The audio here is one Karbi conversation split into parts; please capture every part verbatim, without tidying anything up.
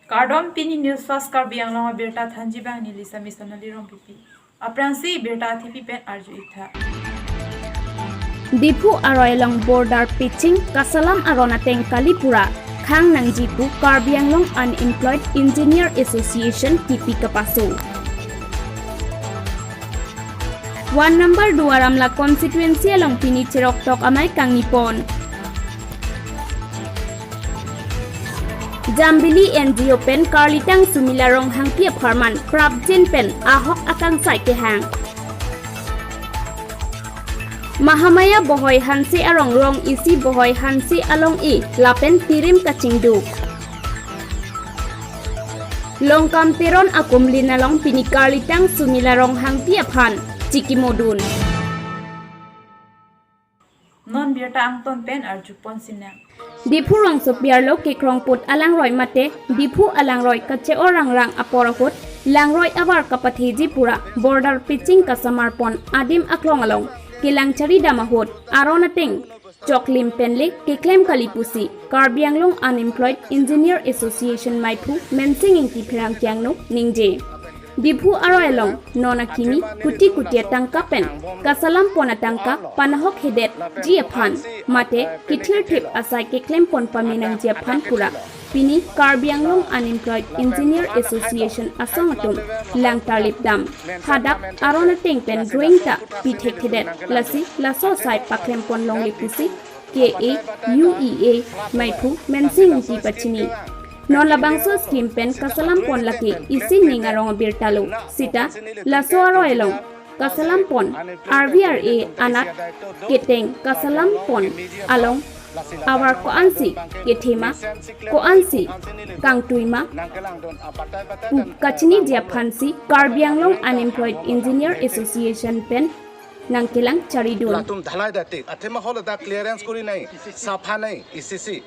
Kardom, pini News Fast Karbi Anglong abirta thanji abang neli Sami Sonali Rongpipi. Aphrangsi birta athipi pen arju-iktha. Diphu aroi along border pitching, kasalam aron ateng kali pura, khang nangji pu Karbi Anglong Unemployed Engineer Association kipi kapaso. One number Duar Amla constituency along pini cheroktok amei kangnipon. Jambili N G O pen Karlitang Sumila Ronghangpi apharman prapjin pen ahok akangsai kehang. Mahamaya Bohoi Hanse arong rong isi Bohoi Hanse along-e lapen tirim kachingduk. Longkam Teron akumlin along pini Karlitang Sumila Ronghangpi aphan chikimodun. Non birta angton pen arjupon sinang. Diphu rongsopi arlo kekrongput alangroi mate Diphu alangroi kache-o rangrang apor ahut langroi avar kapatheji pura border pitching kasamarpon adim aklong along kelang charidam ahut aron ateng choklim penle keklem kali pusi Karbi Anglong Unemployed Engineer Association maiphu Mensing Ingti pherangke angno ningje. Diphu aroi along non akimi kuti kuti atangka pen kasalampon atangka panahok hedetji aphan mate kithirthip asai keklempon pame nangji aphan pura pini Karbi Anglong Unemployed Engineer Association asong atum lang tarlip dam. Hadak aron ateng pen drawing ta pi thekthedet, lasi laso asai paklempon longle pusi K A U E A maiphu Mensing Ingti pachini. Non labangso scheme pen kasalampon lake isi ning arong abirta lo. Sita laso aroi along kasalampon R V R A anat keteng kasalampon along avar ko-ansi kethema, ko-ansi kangtuima pu kachiniji aphansi Karbi Anglong Unemployed Engineer Association pen nangkelang charidun. Latum dhalai datik, athema hol dak clearance kuri nai, sapha nai, E C C.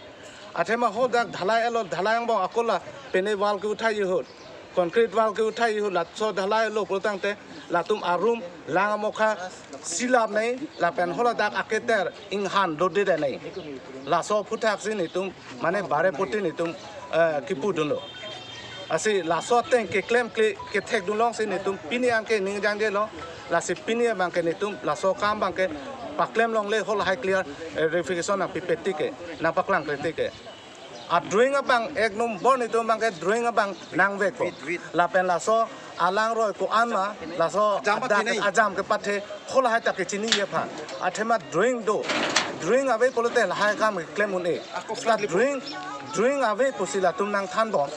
Athema hol dak dhalai alo, dhalai angbong akola, pene wall ke uthai ahut, concrete wall ke uthai ahut, laso dhalai alo pulotangte, latum arum, lang amokha, silap nai, lapen hol dak aketer, inghan dode nai. Laso aphuthaksi netum, mane bare poti netum, eh, kipudunlo. Lasi laso ateng keklem kle kethekdun longsi netum pini anke ning jangjelo. Lasi pini abangke netum laso akam abangke paklem longle hol hai clear, eh, verification nangpipetike, nangpaklangkretike. A drawing abang ek nombor netum abangke drawing abang nangvekpo. Lapen laso alangroi ko-an ma, laso ajam dak pathe nai, ajam kepathe, hol hai ta kechini aphan. Athema drawing do. Drawing ave pulote lahai akam klem un-e. Ako la drawing, drawing ave pusi latum nangthanbom.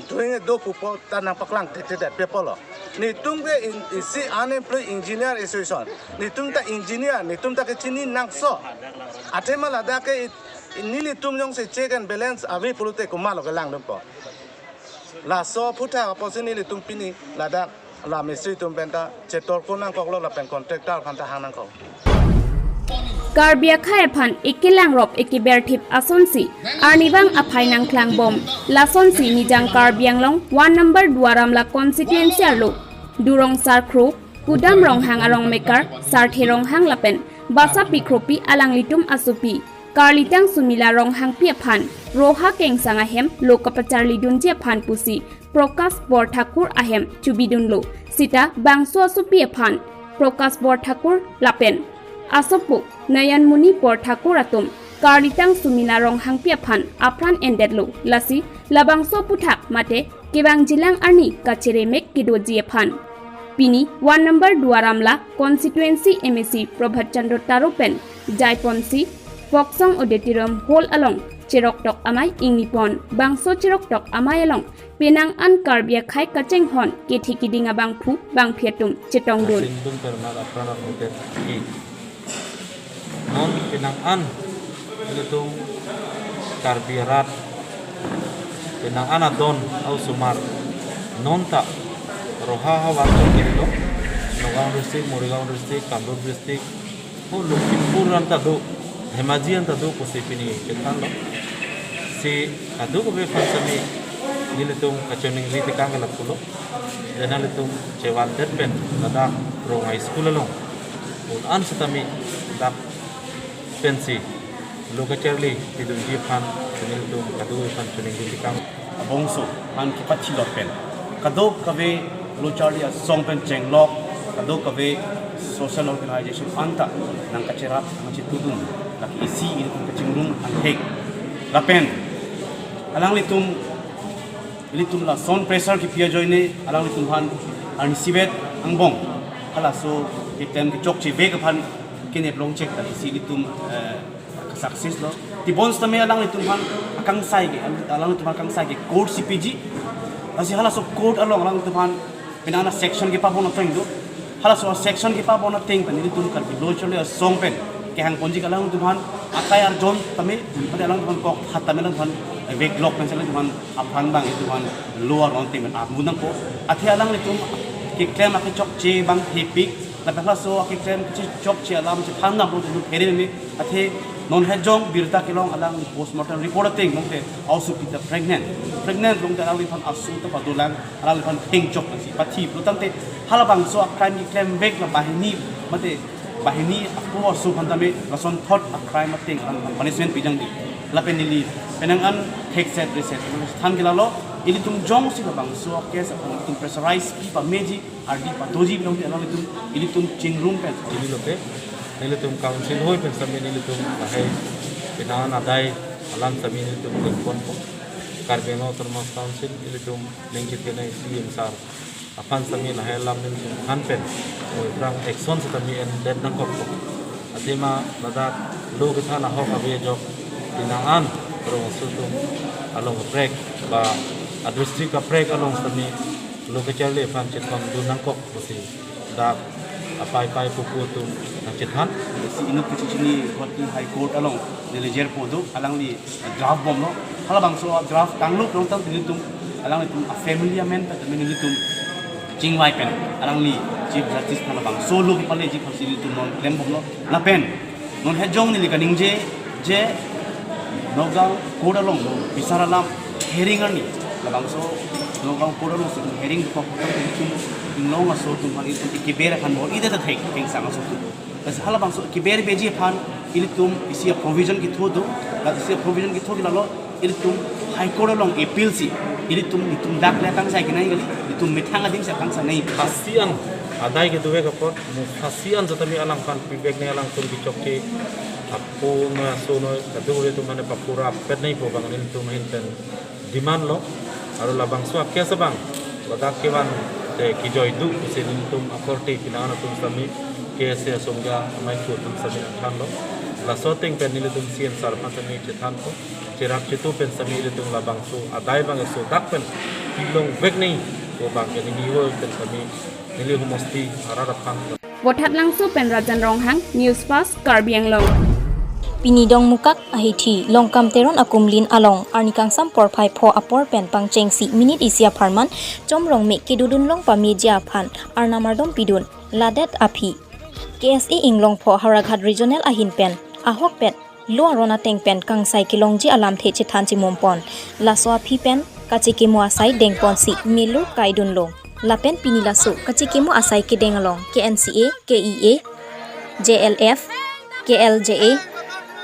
Drawing do pupo ta nangpaklang thekthedet pe pulo. Netum ke in, isi unemployed engineer association. Netum ta engineer, netum ta kechini nangso. Athema ladak ke it, nelitum jongsi check and balance ave pulote komatlo kelangdunpo. Laso aphuthak apotsi nelitum pini ladak la mistri atum penta chetorko nangkoklo lapen contractor aphanta hang nangkok. Karbi akhei aphan ekelangrop ekeberthip asonsi arnivang aphai nangklangbom. Lasonsi Nijang Karbi Anglong one number Duar Amla constituency arlo Durong Sarkro, Kudam Ronghang arong mekar Sarthe Ronghang lapen Basapi Kropi alanglitum asopi Karlitang Sumila Ronghangpi aphan Roha Kengsang ahem lo kapacharlidunji aphan pusi Prakash Borthakur ahem chubidunlo. Sita bangso asopi aphan Prakash Borthakur lapen asopo Nayanmoni Borthakur atum Karlitang Sumila Ronghangpi aphan apran endetlo. Lasi labangso aphuthak mate kevangjilang arni kacheremek kedoji aphan. Pini one number Duar Amla constituency M A C Prabhat Chandra Taro pen jaiponsi Foksong Auditorium Hall along cheroktok amei ingnipon. Bangso cheroktok amei along penang an Karbi akhei kachinghon kethe kiding abangphu bangphi atum chetongdun. Sindung pernar apran armuter ki. Non penang an ilitum Karbi arat, penang an adon a-osomar, non ta Roha havar tokilo, Nagaon district, Morigaon district, Kamrup district, o Lakhimpur anta do, Dhemaji anta do pusi pini chethanlo. Si kadokave aphan sami nelitum kachiningri tekang ke lapulo. Dena nelitum chevandet pen ladak Rongai school along Mo-an setame dak pensi lo kacharli pidunji aphan nelitum kadokave aphan choningri tekang. Abongso aphan kepathilot pen kadokave lo charli asong pen chenglok, kadokave social organization anta nangkacherap nangchetudun, lake isi ilitum kachingrum anghek. Lapen alanglitum, ilitum lason pressure kipi ajoine alanglitum aphan arnisi vet angbong halaso keklem kechokche vek aphan kenep longchek ta isi ilitum, eh, success lo. Tebon setame alanglitum aphan akangsai ke, alanglitum aphan akangsai ke court si piji. Lasi halaso court along alanglitum aphan penang a-section kepabon ateng do. Halaso a-section kepabon ateng pen ilitum Karbi lo charli asong pen kehang ponji ke alanglitum aphan akai arjon tame, mate alanglitum aphan kok hat tame alanglitum aphan vek lok pen alanglitum aphan aphan abang ilitum aphan lo aron ateng pen amu nangpo. Athe alanglitum keklem akechokche abang hepik, lapen halaso akeklem kechokche alam chethan nangpo tu phere me. Athe non hejong birta kelong alang postmortem report ateng longte aosu pita pregnant. Pregnant longte alangliphan asu ta padolang, alangliphan thengchok si pathi pulo tangte halabangso a-crime keklem vek la banghini mate banghini apo asu aphan tame lasonthot a-crime ateng alang punishment pijangji. Lapen neli penang an thekset reset than ke lalo, ilitum jongsi labangso a-case aphan ilitum pressurize pi pameji, ardi padoji bilong te alanglitum ilitum chingrum pen. Ili lote nelitum council hoi pen setame nelitum lahai penang an adai alam setame nelitum klem ponpo. Karbi Anglong Autonomous Council ilitum ningchit kenai C M sir aphan setame lahai alam nelitum than pen mo aphrang action setame endet nangkokpo. Athema ladak lo kethan ahok ave ajok penang an rong aso atum along kaprek ba a-district kaprek along setame lo kacharli aphan chethondun nangkok pusi dak apaipai pupu atum nangchethan. Si inut kachechini Guwahati High Court along neli jirpo do, alangli draft bomlo. Halabangso draft tanglo longtang nelitum alanglitum a-family amen pen tame nelitum chingvai pen alangli Chief Justice aphan labangso lo kepaleji aphansi nelitum non klem bomlo. Lapen non hejong neli kaningje je Nagaon court along lo bisar alam hearing arni labangso Nagaon court along si hearing kok kok nelitum inglong aso atum aphan ilitum keber aphan bor ida ta thek kengsang aso atum. Lasi halabangso keber beji aphan ilitum isi a-provision ketho do, la isi a-provision ketho ke lalo ilitum High Court along appeal si ilitum, ilitum dak le akangsai kenai kali, ilitum methang adim si akangsai nai. Phasi an adai kedo vek apot mo phasi an setame alangphan pivek nai, alangtum kechokche apo noi aso noi kadokave atum mane papura apet nai pu abang nelitum ahin pen demand lo. Aru labangso a-case abang ladak kevan te kejoi do pusi nelitum akorte penang an atum setame case asongja amei ku atum setame thanlo. Laso ateng pen nelitum C M sir aphan setame chethanpo, cherap chetu pen setame ilitum labangso adai abang eso dak pen pilong vek nai pu abang ke neli hoi pen setame neli homosti arat aphan. Vothatlangso pen Rajan Ronghang, News Fast, Karbi Anglong. Pini Dongmukak ahithi Longkam Teron akumlin along arni kangsam porphai pho apor pen pangchengsi minute isi apharman Chom Rongme kedodun long pameji aphan arnam ardom pidun ladet aphi K S A Inglongpho Howraghat Regional ahin pen ahokpet lo aron ateng pen kangsai kelongji alamthe chethan chimum pon. Laso aphi pen kachekimo asai dengponsi melu kaidunlo. Lapen pini laso kachekimo asai kedeng along K N C A, K E A, J L F, K L J A,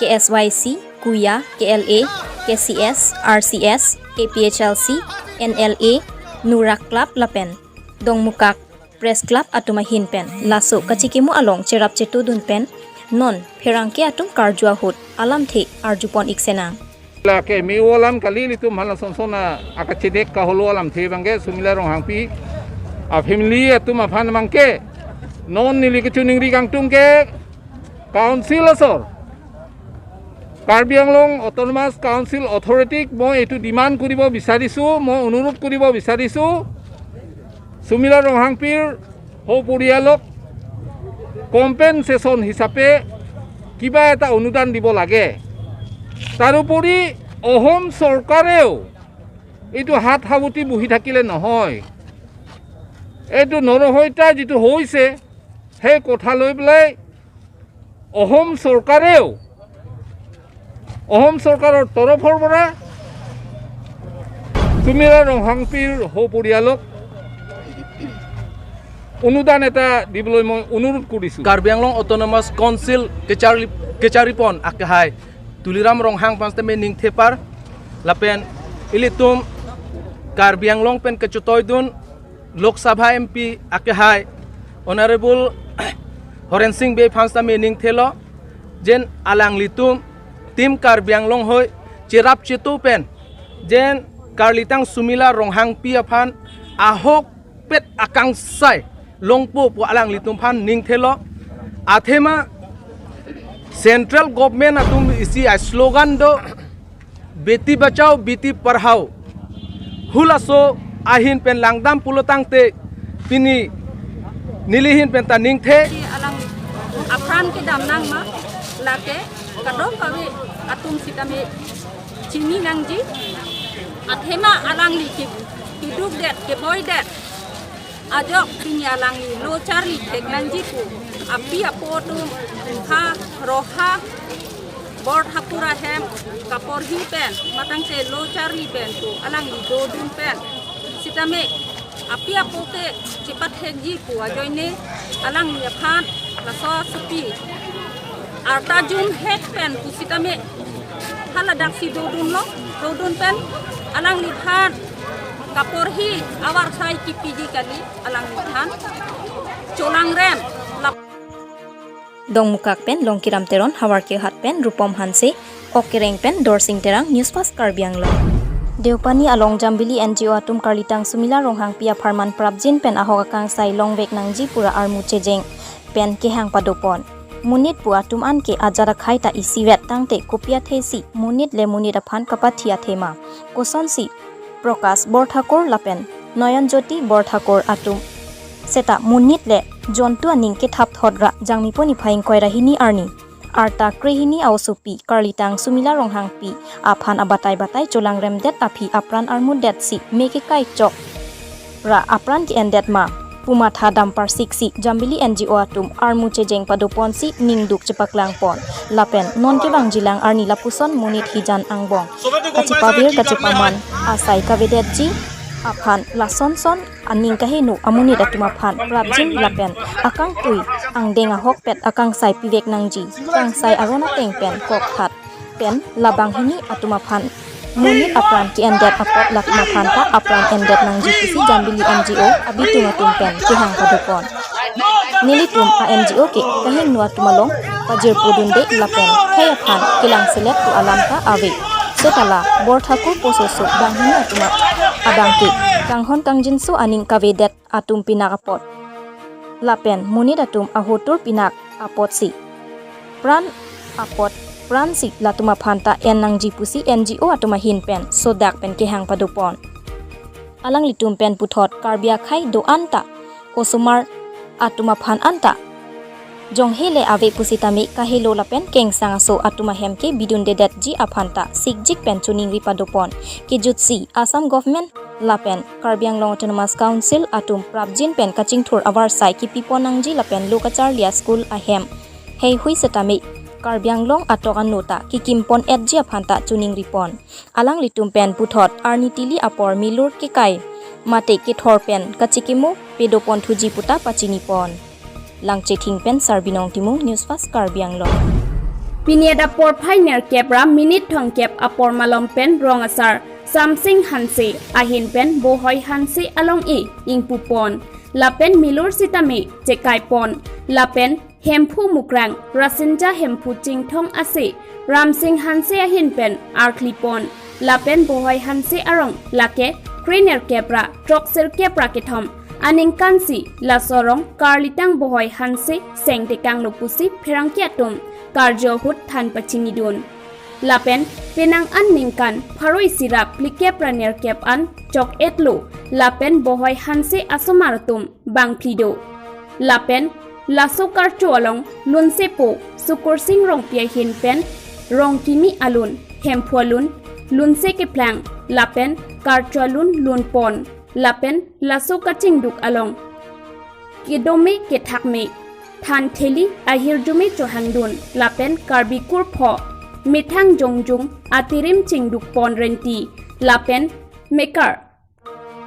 K S Y C, KUYA, K L A, K C S, R C S, K P H L C, N L A, Nura Club lapen Dongmukak Press Club atum ahin pen laso kachekimo along cherap chetudun pen non pherangke atum karju ahut alamthe arjupon ik senang. Lake me-o alam kali, ilitum hala sonson akachedek kaholo alamthe abangke Sumila Ronghangpi a-family atum aphan abangke non neli kachiningri kangtung ke council asor, Karbi Anglong Autonomous Council Authority-ক মই এইটো ডিমাণ্ড কৰিব বিচাৰিছোঁ, মই অনুৰোধ কৰিব বিচাৰিছোঁ, সুমিলা ৰংহাংপিৰ সপৰিয়ালক কম্পেনচেশ্যন হিচাপে কিবা এটা অনুদান দিব লাগে। তাৰোপৰি অসম চৰকাৰেও এইটো হাত সাৱটি বহি থাকিলে নহয়। এইটো নৰহত্যা যিটো হৈছে, সেই কথা লৈ পেলাই অসম চৰকাৰেও, অসম চৰকাৰৰ তৰফৰ পৰা সুমিলা ৰংহাংপিৰ সপৰিয়ালক অনুদান এটা দিবলৈ মই অনুৰোধ কৰিছোঁ। কাৰ্বি আংলং অট'নমাছ কাউন্সিল কেচাৰি, কেচাৰিপন আকেহাই তুলিৰাম Ronghang aphan sitame ningthepar lapen ilitum Karbi Anglong pen kechotoi dun Lok Sabha M P akehaai Honorable Horen Sing Bey aphan sitame ningthelo, jen alanglitum Team Karbi Anglong hoi cherap chetu pen jen Karlitang Sumila Ronghangpi aphan ahokpet akangsai longpo pu alanglitum aphan ningthelo. Athema Central Government atum isi a-slogan do, Beti Bachao, Beti Padhao. Halaso ahin pen langdam pulo tangte pini neli ahin pen ta ningthe. Alang apran kedam nangma lake kadokave atum sitame chini nangji. Athema alangli ke, keduk det, keboi det. Ajok pini alangli lo charli thek nangji pu api apo atum ha roha Borthakur ahem kaporhi pen matangte lo charli pen pu alangli dodun pen sitame api apo ke chepathekji pu ajoine alangli aphan laso asopi arta jumhek pen pu sitame haladak si dodunlo, dodun pen alangliphan kaporhi avarsai kipiji kali, alangliphan cholangrem lap. Dongmukak pen Longkiram Teron, Havarkehat pen Rupom Hanse, Okereng pen Dorsing Terang, News Fast Karbi Anglong. Deopani along Jambili N G O atum Karlitang Sumila Ronghangpi apharman prapjin pen ahok akangsai longvek nangji pu ra armu chejeng pen kehang padopon. Monit pu atum anke ajat akhai ta isivet tangte kopi athe si monit le monit aphan kapathi athema. Kosonsi Prakash Borthakur lapen Noyon Jyoti Borthakur atum seta monit le jontu aning kethap thot ra Jangmipo niphai ingkoi ra hini arni arta krehini a-osopi Karlitang Sumila Ronghangpi aphan abatai batai cholangremdet aphi apran armudet si me kekai chok ra apran ke-endet ma pu matha dam parsik si Jambili N G O atum armu chejeng padopon si ningduk chepaklangpon. Lapen non kevangjilang arni lapuson monit hijan angbong kachepavir kachepaman asai kavedetji aphan lason son aning kaheno amonit atum aphan prapjin lapen akangtui angdeng ahokpet akangsai pivek nangji, kangsai aron ateng pen kokthat pen labang hini atum aphan monit apran ke-endet apot latum aphan ta apran endet nangji pusi Jambili N G O abitung atum pen kehang padopon. Nelitum a-N G O ke kahingno atum along pajirpo dunde lapen khei aphan kelang selek pu alam ta ave. Seta la Borthakur pososo banghini atum abang ke kanghon kangjinso aning kavedet atum pinak apot lapen monit atum ahotur pinak apotsi pran apot pransi latum aphan ta en nangji pusi N G O atum ahin pen sodak pen kehang padopon. Alanglitum pen puthot Karbi akhai do-an ta osomar atum aphan anta jonghe le ave pusitame kahelo lapen kengsang aso atum ahem ke bidundedetji aphan ta sikjik pen choningri padopon. Kejutsi Assam Government lapen Karbi Anglong Autonomous Council atum prapjin pen kachingthur avarsai kipipon nangji lapen lo kacharli a-school ahem heihui setame Karbi Anglong atok ano ta kikimpon etji aphan ta choningripon. Alanglitum pen puthot arni tili apor milur kekai mate kethor pen kachikimo pedopon thuji pu ta pachinipon. Langchething pen Sarbinong Timung, News Fast Karbi Anglong. Pini adap porphai nerkep ra minute thomkep apor malom pen rong asar Samsing Hanse ahin pen Bohoi Hanse along-e ingpupon. Lapen milur sitame chekaipon. Lapen Hemphu Mukrang, Rasinja Hemphu Chingthong ase Ramsing Hanse ahin pen arklipon. Lapen Bohoi Hanse arong lake krenerkep ra throksirkep ra kethom aningkansi laso arong Karlitang Bohoi Hanse sengtekanglo pusi pherangke atum karjo ahut than pachinidun. Lapen penang an ningkan pharo isi ra phlikep ra nerkep an chok-etlo. Lapen Bohoi Hanse asomar atum bangphli do. Lapen laso karcho along lunsepo Sukursing Rongpi ahin pen Rongkimi alun, Hemphu alun, lunse keplang, lapen karcho alun lunpon, lapen laso kachingduk along kedome kethakme, than theli ahirjume chohangdun, lapen Karbi kurpho methang jongjung atirim chingdukpon renti, lapen mekar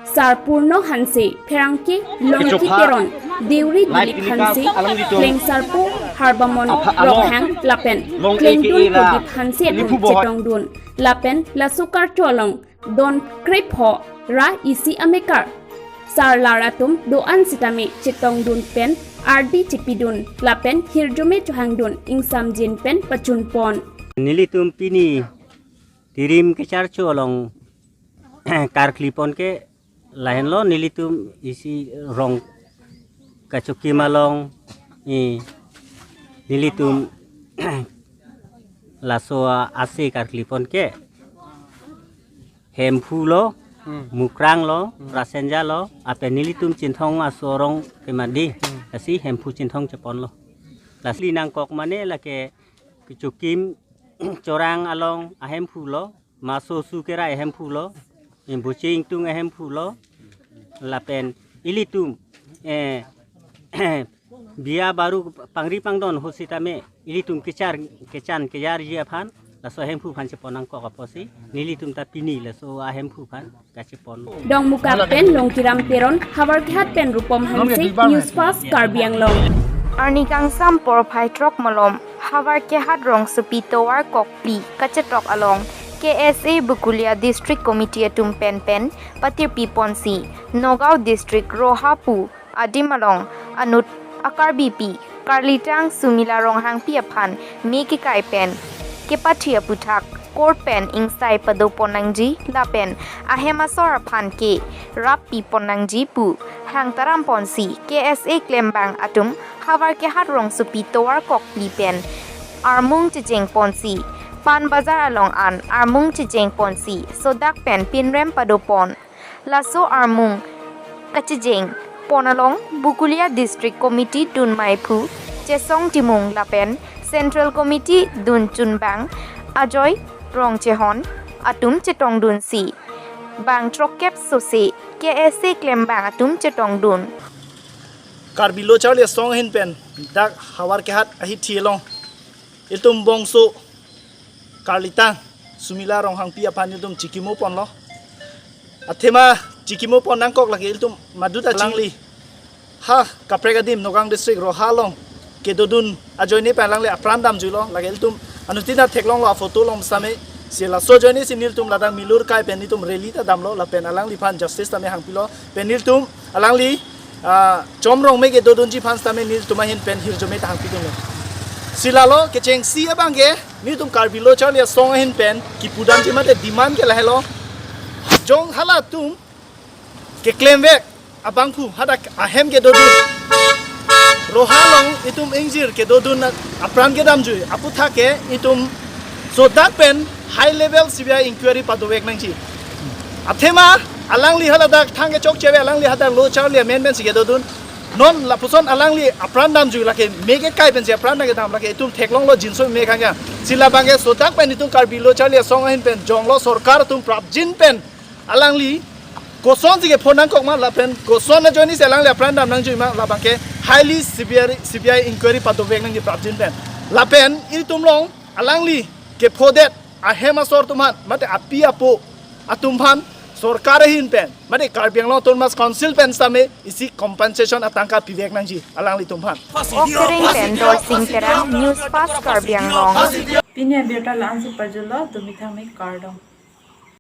Sar Purno Hanse, pherangke Longki Teron, Deuri Dilip Hanse, Klengsarpo Harbamon Ronghang lapen Klengdun Prodip Hanse atum chetongdun lapen laso karcho along don krepho ra isi amekar sarlar atum do-an sitame chetongdun pen ardi chepidun lapen hirjume chohangdun ingsamjin pen pachunpon. Nelitum pini tirim kecharcho along karklipon ke lahenlo, nelitum isi rong kachokim along, i, nelitum laso ase karklipon ke Hemphu lo, Mukrang lo, Rasenja lo, ape nelitum Chinthong aso arong kemadi, lasi Hemphu Chinthong cheponlo. Lasi nangkok mane lake kechokim chorang along ahemphu lo, maso su kerai ahemphu lo, embuching tung ahemphu lo, lapen ilitum, eh, biya baru pangri pangdon ahut sitame ilitum kechar kechan keyarji aphan laso ahemphu aphan chepon nangkok apotsi nelitum ta pini laso ahemphu aphan kachepon. Dongmukak pen Longkiram Teron, Howraghat pen Rupom Hanse, News Fast Karbi Anglong. Arni kangsam porphai throk malom Howraghat rongsopi tovar kokpli kachetok along K S A Bokolia District Committee atum pen pen patirpi ponsi Nagaon District Roha pu adim along anut akarbipi Karlitang Sumila Ronghangpi aphan me kekai pen kepathi aputhak court pen ingsai padopon nangji lapen ahem asor aphan ke rap pipon nangji pu hangtaram ponsi K S A klembang atum Howraghat rongsopi tovar kokpli pen armung chejeng ponsi Pan Bazar along an armung chejeng ponsi sodak pen pinrem padopon. Laso armung kachejeng pon along Bokolia District Committee dunmai phu Chesong Timung lapen Central Committee dunchunbang Ajoy Rongchehon atum chetongdunsi bang throkkep sose K S A klembang atum chetongdun. Karbi Lo Charli Asong ahin pen dak Howraghat ahithi along ilitum bongso Karlitang Sumila Ronghangpi aphan ilitum chikimo ponlo. Athema chikimo pon nangkok lake ilitum maduta chingli ha kaprek adim Nagaon District Roha along kedodun ajoine pen alangli apran damjuilo, lake ilitum anuttin theklonglo aphoto along sitame. Si laso ajoine si nelitum ladak milur kai pen nelitum rally ta damlo lapen alangliphan justice tame hangpilo pen nelitum alangli, ah, chomrong me kedodunji aphan sitame nelitum ahin pen hirjume ta hangpidunlo. Si lalo kechengsi abang ke nelitum Karbi Lo Charli Asong ahin pen kipudamji mate demand ke lahelo. Jong halatum keklemvek abangphu hadak ahem kedodun, Roha along itum ingjir kedodun apran kedamjui aputhak ke itum sodak pen high level C B I inquiry padovek nangji. Athema alangli haladak thang kechokche ave, alangli hadak Lo Charli amen pensi kedodun. Non lapuson alangli apran damjui lake me kekai pensi apran kedam lake itum theklonglo jinso me khangya. Si labang ke sodak pen itum Karbi Lo Charli Asong ahin pen jonglo sorkar atum prapjin pen alangli kosonsi kepho nangkok ma lapen koson ajoine si alangli apran dam nangjui ma labang ke highly C B I, C B I inquiry padovek nangji prapjin pen. Lapen ilitum along alangli kephodet ahem asor atum aphan mate api apo atum aphan sorkar ahin pen mate Karbi Anglong Autonomous Council pen sitame isi compensation atangka pivek nangji alanglitum aphan. Oktereng pen Dorsing Terang, News Fast Karbi Anglong. Pini abirta la-ansi pajutlo, dumi thangmi kardom.